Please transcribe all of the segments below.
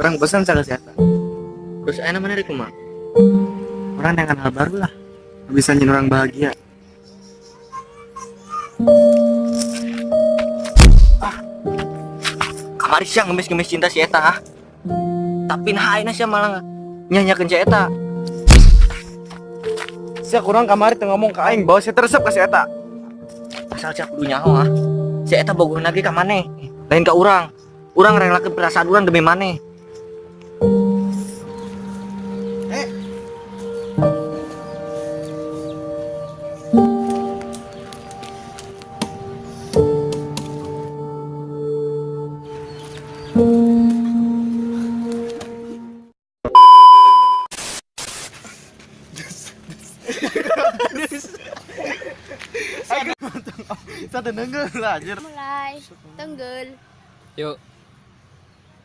Urang bosan sama si eta. Terus ayeuna maneh rek kumaha? Urang dengan hal baru lah. Bisa nyen urang bahagia. Kamari sia ngemis-ngemis cinta si eta ha. Tapi nah ayeuna sia malah nyanyakeun si eta. Sia kurang kamari teu ngomong ka aing bahwa sia resep ka si eta. Asal sia kudu nyaho ah. Si eta bogoh lagi ka maneh, lain ka urang. Urang relakeun perasaan urang demi maneh. Eh. Satu nenggel lah anjir. Mulai. Tenggel. Yuk.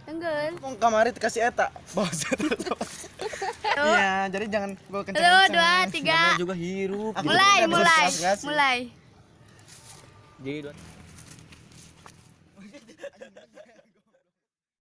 Tenggel. Ngomong kamari teu kasih eta bahwa sia resep. Iya, jadi jangan gua Satu, kenceng-kenceng. dua, tiga. Juga hirup. Mulai, Nggak bisa mulai, dikasih-kasih. mulai. Jadi dua.